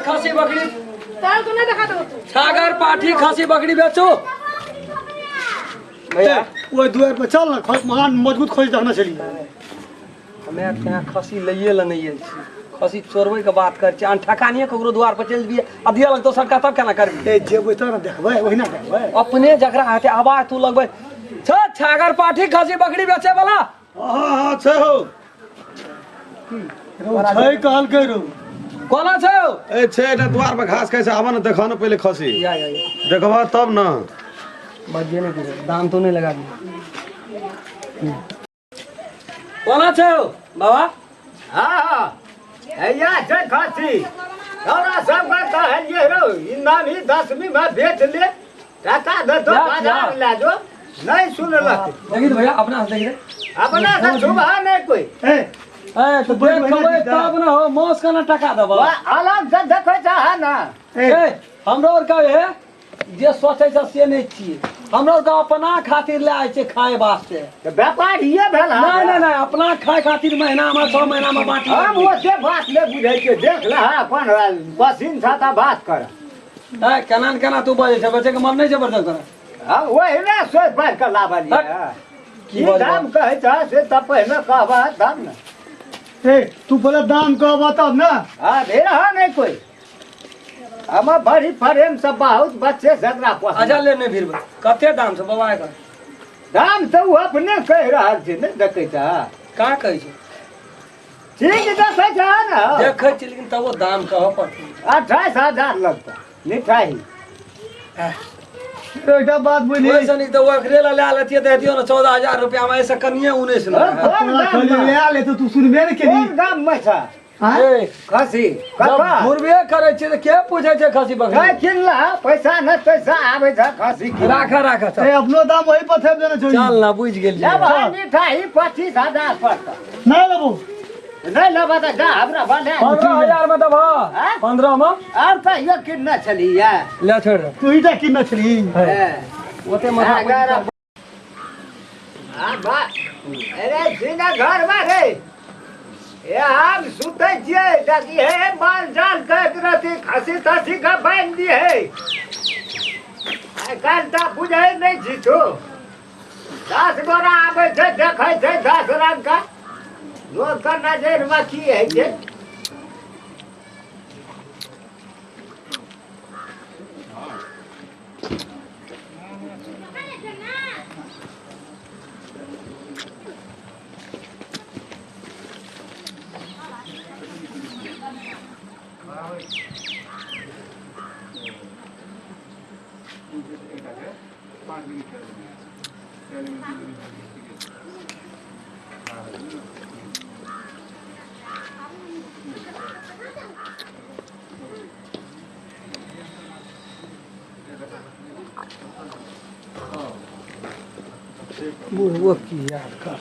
खसी बकरी तार को नहीं देखा दो तू छागर पाठी खसी बकरी बेचो भैया। ओहि दुआर पर चल ना, महान मजबूत खोज देखने छलियै। हमे यहाँ खसी लैए लए नहि आयल छी, खसी चोरबै के बात करै छी। आन ठकानिये ककरो दुआर पर चलि जेबियै आ दिअ लगतौ सटका, तब केना करबी? ए जेबै तऽ ने देखबै, ओहिना देखबै। अपने जकरा हेतै आवाज तू लगबै छ। छागर पाठी खसी बकरी बेचे वाला। हाँ हाँ छै हो। रौ, छै कहलकै रौ। कोना छै हौ? ए छै एकटा द्वार पर घास खाइ छै, आबऽ ने देखऽ ने पहिले खसी। या या या। देखबह तब ने। बजिए नहि करै, दाम तो नहि लगा दिए। कोना छै हौ बाबा? हाँ हैया छै खसी। तोरा सबके कहलियै रौ, ई नामी दसमी में बेच ले, टाका देतो, जा, बाजार जा। लए जो, नहीं सुनलक। देखी तो भैया, अपना से देखी रे। अपना से सुबह नहीं कोई। ए ए तो बैठ देखबै बैठ जा। तब न हो, मौस केना टका देबऽ? वह अलग से देखै चाह ना। ए ए हमरो आर के हे जे सोचै छै से नहि छियै। हमरो आर के अपना खातिर लए आइ छै खाए वास्ते। तऽ व्यापारिये भेल। नहीं नहीं नहीं, अपना खाए खातिर महीना में 6 महीना में बाटी। हम ओते बात नहि बुझै छियै, देख ले अपन पसीन छ तऽ बात कर। ए केना ने केना तू बजै छै, बेचै के मन नहि छै बर्तन तोरा। हम ओहिना सोचि पारि कऽ लाबलियै। की की बजबह? दाम कहै छ से तऽ पहिने कहबह तब ने। ए तू पहिले दाम कहबह तब ने। हाँ भेल हाँ नहीं कोई, हम बड़ी प्रेम से बहुत बच्चे से एकरा पोसने। अच्छा ले नहि भिड़बै। कते दाम छै बाबा एकर? दाम तऽ ओ अपने कहि रहल छै, नहि देखै छ? कहाँ कहै छै? ठीक देखै छ ने। देखै छी, लेकिन तबो दाम कहऽ पड़तै। 28,000 लगतै मिठाई। एकटा बात बुझली? ओहिसँ नीक तऽ ओकरे लए लए लेतियै तऽ हेतियै ने 14,000 रुपैआमे, एहिसँ कनिये 19 ने। कोन तोरा गाम कहलियौ मे? लए ले तऽ तू सुनबे ने केली। कोन गाम मे छ आँय? ए, खसी? जब कतऽ घुरबे करै छियै तऽ के पूछै छै खसी बकरी? कहीं किनला पैसा न तैसा आबै छ खसी किन। राख राख चल। ए अपनो दाम वही पर थेप देने छौ। चल ना, बुझि गेलियै। लेब है मिठाई 25,000 पड़तौ। नहि लेबो। नहि लेबह तऽ जा हमरा भने। 15,000 मे देबह? आँय? 15 मे। आओर कहियो किनने छलियै? ले छोड़ि दे। तू ईटा किनने छली। ओते माथा एगारह। आ बा अरे सीना घर में रे, ए हम सुतै छियै देखी हे, माल जाल के एक रति खसी तसी के बान्हि दिहे। आइ काल्हि तऽ बुझै नहि छी तू, 10 गोरा आबै छै देखै छै 10 रंग के, लोकके नजरिमे की होइ छै। बुढ़बो की याद कर।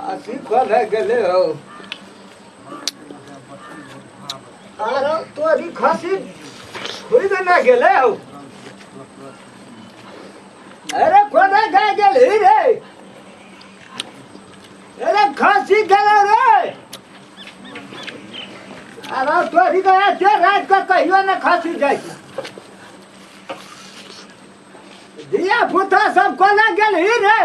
अथी खोले गेलै हौ, आरो तोरी खसी खुद न गेलै हौ। अरे कोना गाय गेलही रे? अरे खसी गेलै रे। अरे तोरी गया से रात के कहियो न खसी जाइ छै। धिया पुता सब कोना गेलही रे?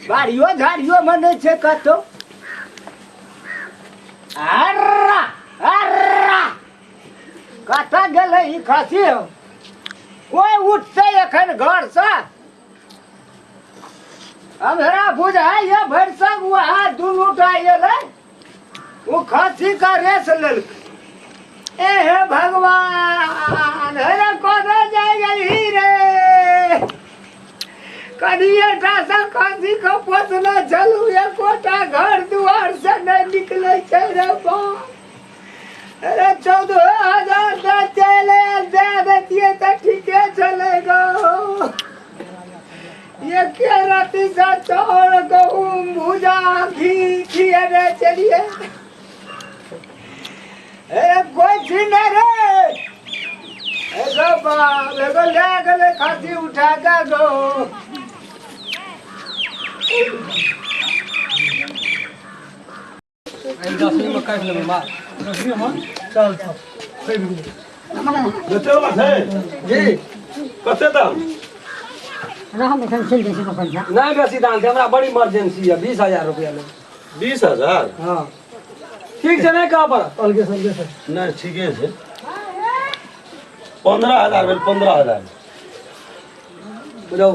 बाड़ियो झाड़ियो मे नहि छै कतौ। अर्रा अर्रा, कतऽ गेलै ई खसी हौ? कोइ उठतै एखन घरसँ? हमरा बुझाइए भरिसक वएह दुनू टा एलै, ओ खसी का रेस लेलकै। ए हे भगवान, हे कोना जाय गेलही रे? कनिए टा से खसी के पोसने छलहुँ, एकोटा घर दुआर से नहि निकलै छै रे बाप। अरे 14,000 दे चले दे दैतियै तऽ ठीके छलै गो। एके राति से चाउर गहूम भूजा घी खिएने छलियै। ए कोइ छी नहि रे? एगो बाप एगो लए गेलै खसी उठा कऽ गो। काटि लेबै मार। चल चल फैल गेलै। बेचे वाला छै? जी। कते दाम? नहि बेसी दाम छै, हमरा बड़ी इमरजेंसी है, 20,000 रुपया लेबै। 20,000? हँ ठीक छै, नहि कहऽ पड़त। अलगे से अलगे से। नहि ठीके छै, 15,000 भेल, 15,000। बुझौ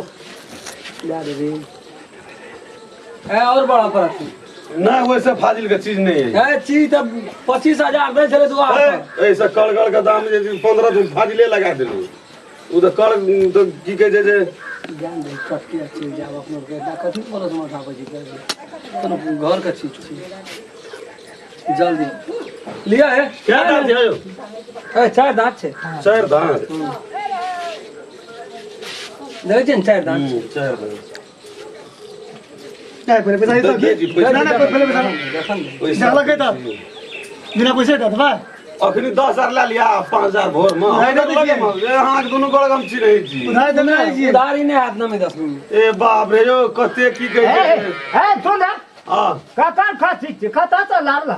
दए देबी ए और बड़ा पड़त। नहि ओहिसँ फाजिल के चीज नहि है। ए चीज तऽ 25,000 दै छलै दुआर पर। एहिसँ कड़गड़ के दाम जे छै 15 दिन फाजिले लगा देलू। ओ तऽ कर तऽ की कहै छै जे ज्ञान दे कटके चलि जायब अपनो के कथी बोलत माथा पर छी कोनो घर के चीज छी, जल्दी लिअ हे। क्या दाम छै यौ? ए 4 दाँत छै। 4 दाँत देखै छियै ने, 4 दाँत छै। 4 दाँत। नहीं पहले पैसा दे दे दी पैसा। ना ना पहले पैसा देखन ने। ओहिसँ झगड़ा के तब बिना पैसे दे देबा। अखनी 10,000 लए लिया, 5,000 भोर में। उधारी दे दियै। अहाँके दुनू गोड़ हम चिन्है छी। उधारी देने आई छी। उधारी नहि हैत नमी दसमी में। ए बाप रे यौ, कते की कहै हे छै। हे सुन ना, हँ कतऽ खसी छै, कतऽ से लारला?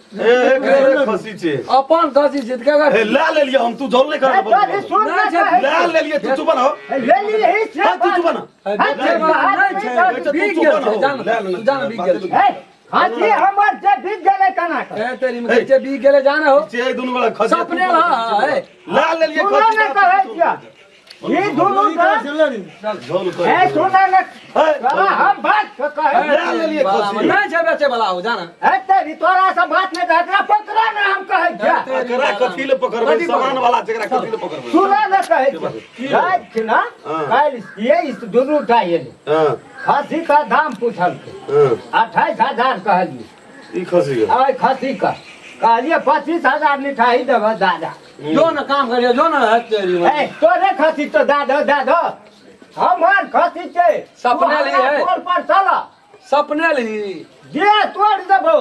ए एकरे खसी छै। अपन खसी छै तऽ केकर? ए लए लेलियै हम, तू झोल नहि कर। हे तोरी सुन नहि ना छै। कहै लए लेलियै, तू चुप रहो। हे, ले ली से हाँ, तू चुप ना। ए, बेचै वाला नहि छै, तू बिक चुप गेल रहो। छै, जान लए लेने तू जान बिक गेल छै। हे खसी हमर जे बिक गेलै केना के? ए तेरी में जे बिक गेलै जान हो। छै दुनू गोड़ा खसी। सपने ल ए लए लेलियै सुनो खसी। ने कहै छियै ई दुनू के झोल कर। हे सुन ने हे, तोरा हम बात के कहै लए लेलियै खसी। नहि छै बेचै वाला हो जान। हे तेरी तोरा से बात नहि कहै, एकरा पकड़ा ने हम कहै छियै। एकरा कथी ले पकड़बै? कथी सामान वाला छै, एकरा कथी ले पकड़बै? सुनो ने कहै छियै जाइ छी ना हाँ। काल्हि ये इस दुनू टा एलै हाँ खसी का दाम पूछलकै हाँ 28,000 कहलियै। ई खसी के अय खसी का कहलियै 25,000 मिठाई देबह दादा। जो न काम करियो जो न है तेरी में। ए तोरे खसी तो दए दो दए दो, हमर खसी छै। सपने तू ली हमरा है। पोल पर चल सपने ली दे तोड़ देबो।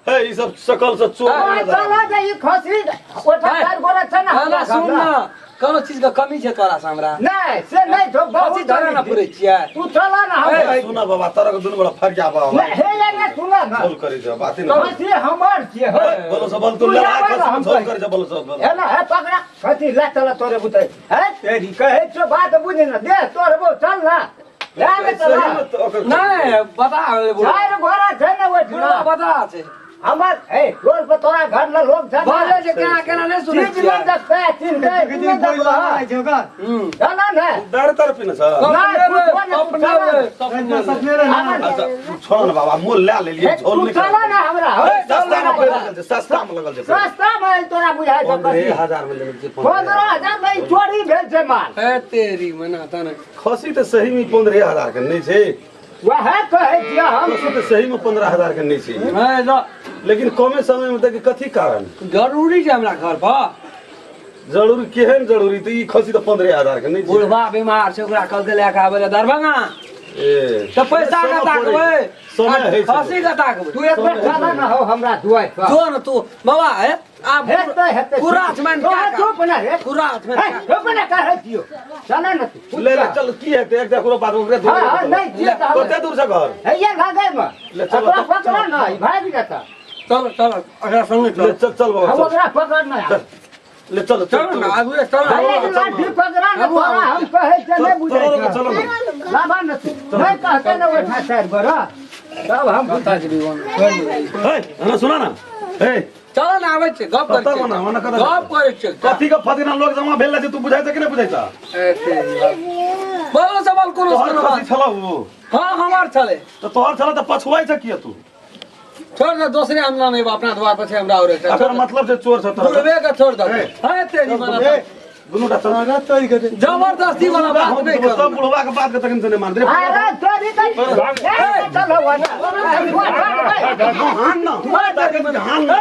हे ई सब सकल से चोर हाँ, नजर चल आबै। जे ई खसी ओठा है। चारि गोरा छै ने ना हमरा सुन घरला। ना, कोनो चीज के कमी छै तोरा से हमरा? नहि से नहि छौ, खसी बहुत तोरा ना धनी पूरे छी। छियै। तू चल ना हम ए, कहै छी। सुना बाबा, तोरा के दुनू गोड़ा फरिया बाबा। नहि, हे ये नहि सुन ना। झोल करै छै बाते ना। खसी हमर छियै हो। बोलो सब बोल, तू तू लड़ा आबै खसी ना, हम झोल कहै करै छै, बोलो सब बोलो। हे ना हे पकड़ा खसी ले चल तोरे बुते। हे तेरी कहै छियौ बात बुझ ना, दे तोड़बो चल ना ले ने चल। सही में तऽ ओकर नहि बता बुढ़वा। चारि घोड़ा छै ने ओहिठिना। बुढ़वा बता छै। हमर ए रोड पर तोरा घर ल लोग छै ने। बाजै छै केना केना नहि सुनै चीज नहि छियै। देखतै चिन्हतै किसी नहि कोई देखबह। लाना है होगा। चल ने। दारू तारू पीने छ? सपने नहि, ले, कुछो नहि, सपने तू ले, सपने ले। सपने रहे ना। हमर अच्छा तू छोड़ ने बाबा, मोल लए लेलियै, हे, झोल तू नहि चल कर। ने हमरा हो। सस्ता में पड़ि लगल छै, सस्ता में लगल छै। सस्ता में तोरा बुझाइ छौ पंद्रह खसी। हजार में लेने छै। 15,000 में ई चोरी भेल छै माल। ए तेरी मना तने खसी तऽ सही में 15,000 के नहि छै। वएह कहै छियै हम। खसी तऽ सही में 15,000 के नहि छै। नहि ल लेकिन कमे समय में देखी कथी कारण? जरूरी छै हमरा घर पर। जरूरी केहन जरूरी? तऽ ई खसी तऽ 15,000 के नहि छै। बुढ़वा बीमार छै, ओकरा कहलकै लए कऽ आबै लए दरभंगा। ए तऽ पैसा के समय ताकबै समय होइ छै। खसी के ताकबै। तू एक बेर चल ने हो हमरा दुआरि पर। जो न तू बाबा हे आब हेतै हेतै। कुराच मान तोरा क्या चुप ने रे। कुराच मान हे, चुप ने कहै छियौ। चल ने तू। ले ले चल, की हेतै एक देखरो बात ओकरे दूर। हाँ हाँ नहि छियै तऽ हम कते दूर छै घर? हे ये लागै मे। ले चल, ओकरा चल। पकड़ ने, ई भागि जेतै। चल चल ओकरा संगे ले चल। चल चल बाबा हम चल। ओकरा पकड़ ने। ले चल चल चल ना आगू चल। हे ये लाठी पकड़ा ने तोरा हम कहै छियै नहि बुझै चलो छै। चलो ना। लाबा ने तू। नहि कहतै ने ओहिठाम चारि गोरा तब हम बता जेबी वन। हे हमरा सुना ना, हे चल ना आबै छै गप करै कतऽ छै। बना, मने कतऽ? गप करै छै। कथी के फतिना लोग जमा भेल रहै छै, तू बुझाइ छै कि नहि बुझाइ छै? ए तेरी बात। बोलो सबल कोनो तोहर कोनो खसी बात। छलौ उ? हाँ हमर छलै। तऽ तोहर छलौ तऽ पछुआइ छै किया तू? छोड़ दे दोसरे हम ना नहीं अपना द्वार पर छै हमरा और एकटा। एकर मतलब छै चोर छै तोहर। बुढ़वे के छोड़ दे। ए। हाँ तेरी मना ए, दुनू टा चल। अरे तोरी के दे। जबरदस्ती वाला बात नहीं सब कर। बुढ़वा के बात के तखन से नहि मान रे। अरे तोरी तऽ चल हो ने। हान ना हान ना।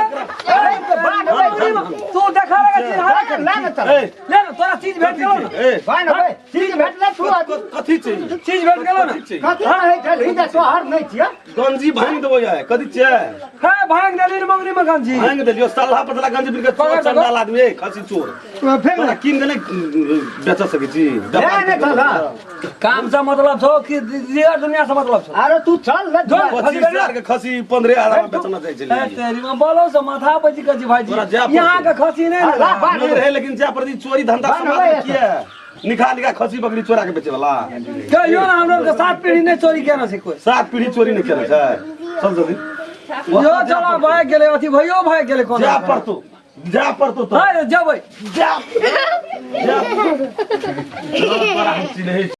तू देखा लगा चीज हाथ ले ने चल। ए ले ना तोरा चीज भेट गेलो ना। ए बान्ह बे, चीज भेटलै तू कथी चाहिए? चीज भेट गेलो ना। कथी चाहिए? कथी रहै छल ई जे तोहर नहि छियै। गंजी भांग देबो यार, कथी छियै? है भांग देली रे मंगरी में गंजी। भांग देलियो सल्हा पतला गंजी बिन के चोर पकड़, चंडाल आदमी, ए खसी चोर। फेंक तोरा कीन के नहि बेच सकै छी। ले ने चल। काम से मतलब छौ कि रेट दुनिया से मतलब छौ। अरे तू चल ना जो। 25,000 के खसी 15,000 में बेचना चाहै ए, छलियै। तेरी माँ बोलो से माथा पर जी कथी भाईजी तोरा जाय पड़तौ। यहाँ के खसी नहीं ला, ना बा- नहीं रहे लेकिन जा प्रति चोरी धंधा बा- समाज बा- में किया निखा निखा खसी बकरी चोरा के बेचे वाला। कहियो ना हमरा के सात पीढ़ी नहीं चोरी केने छै कोई। सात पीढ़ी चोरी नहीं केने छै। चल जल्दी। यो चला भाग गेलै अथी भइयो भाग गेलै कोना। जा पड़तो, जा पड़तो तो। हाय रे, जेबै। जा जा। तोरा हम चिन्है।